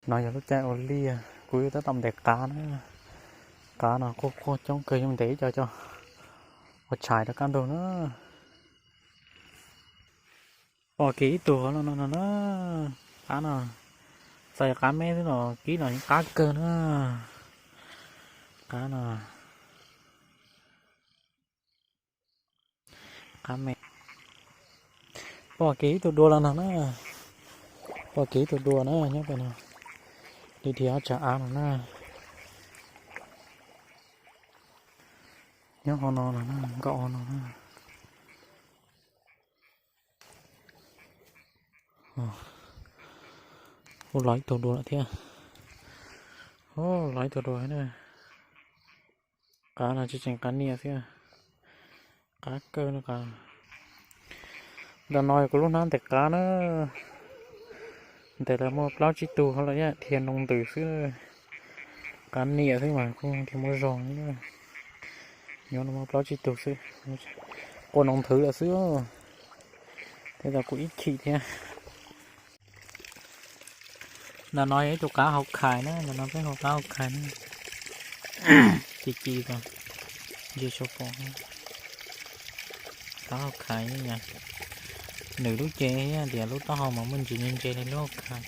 No yog lub caij ua liaj, kuv tab tom ntes qav na. Qav no quaj quaj coob kawg, yuav ntes ib co coj ua tshais rau kaj ntug na. Pom kiag ib tug hauv no no no na. Qav no, txawm yog qav me xwb los kib los yeej qab kawg na. Qav no, qav me. Pom kiag ib tug dua los no na. Pom kiag ib tug dua na, nyob pem no. Dhia dhia ob tsag av no na. Nyob hauv no los na, nkauj hauv no na. Ua los ib tug dua lawm thiab. Ua los ib tug dua na. Qav no tsis tseem qav niam xwb, qav kawg no qav. Ntawm no yog kuv lub hnab ntes qav na. Ntes lawv muaj plaub tsib tug hauv lawm, dhia noo ntws xwb. Qav niam xwb mas kuj dhia muaj zog. Nyob no muaj plaub tsib tug xwb, quaj noo nthwv lawm xwb. Tej zaum kuv ib chim thiab. Ntawm no yog ib tug qav hauv khais na, ntawm no peb hu qav hauv khais na. Ci ci tas, ntsia tsis pom. Qav hauv khais, nws lub cev thiab tias lub taub hau mas muaj ntsis ntse ntse li lub hauv khais,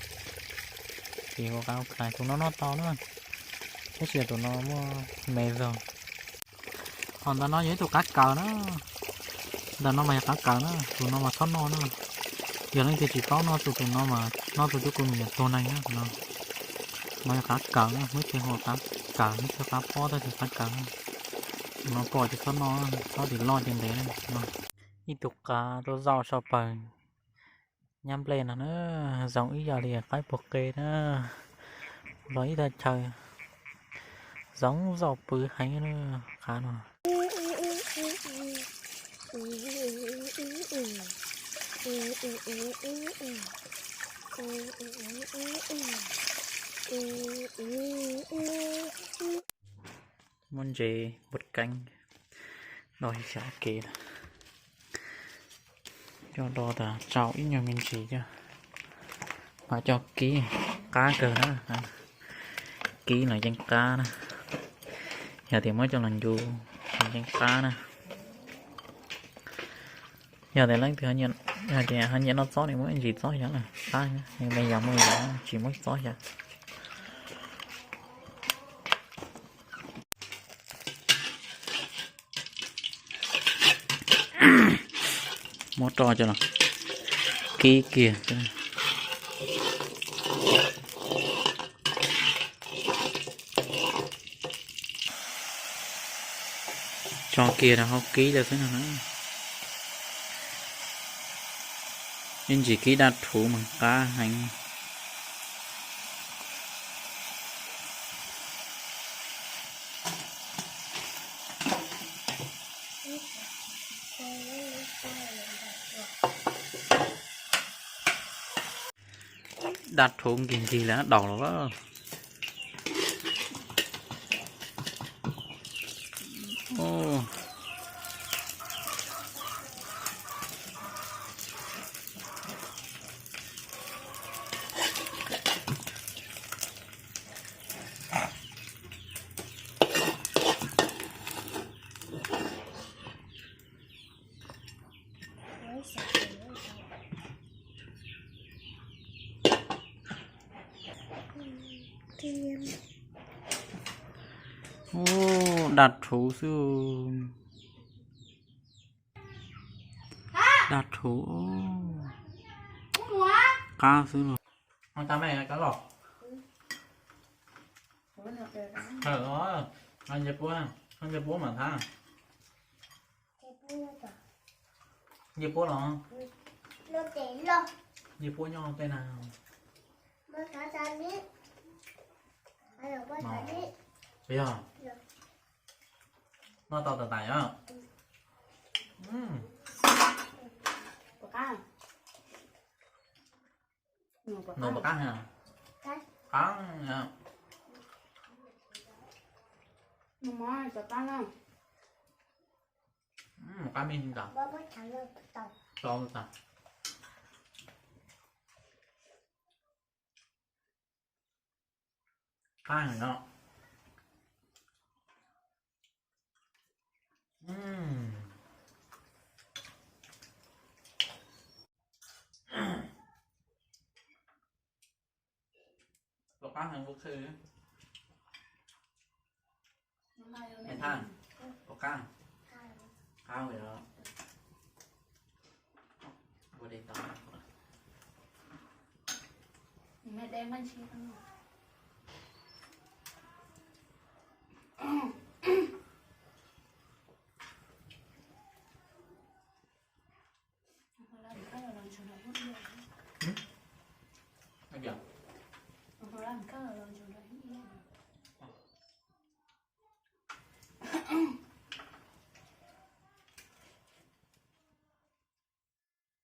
ces hu qav hauv khais. Tus no noj tau na, tab sis tus no muaj me zog. Ho ntawm no yog ib tug qav kaws na. Ntawm no mas yog qav kaws na, tus no mas txhob noj na. Yog leej twg tsis paub noj tus, tus no mas noj tus cuab kua mis tuag neeg na tus no. No yog qav kaws na, muaj ib txhia hu qav kaws, muaj ib txhia qav pob, tab sis qav kaws na. Tus no pom ces txhob noj, txhob tim loj ces ntev na. Ib tug qav tuaj zaum sau pawg nyab nplej no na, zoo ib yam li qaib puag qe na. Los ib tag chaw zoo zaum pw heev na, qav no. Muaj ntses npua keeb, do xyav kev na. Coj do tas tsau ib nyuag me ntsis coj, mam coj kib, qab kawg na. Kib los yeej qab na. Yog tias muab coj los ncu los yeej qab na. Yog tias leej twg hais tias ho nyiam noj txob ne, muab ib ntsis txob xyav na, qab, me yog muaj yog, tsis muab txob xyav. Muab roj coj los kib kiag. Tso kiag rau hauv kib lawm xwb no na. Ib ntsis kib daj rhuv mas qab heev. Daj rhuv nkig nkig lawm, daus los lawm. Ub, daj rhuv xwb. Daj rhuv, qab xwb los. Nce puab, nce puab mas thab. Nce puab los? Nce puab nyob tej na. Yog, noj tau tas tas yom. Nus puas qab? Qab. Qab me tas. Qab heev no. Ua qab heev ua qhw. Thaj, ua qab, qab li os. Ua de tau. Mej de maj ntshis tau.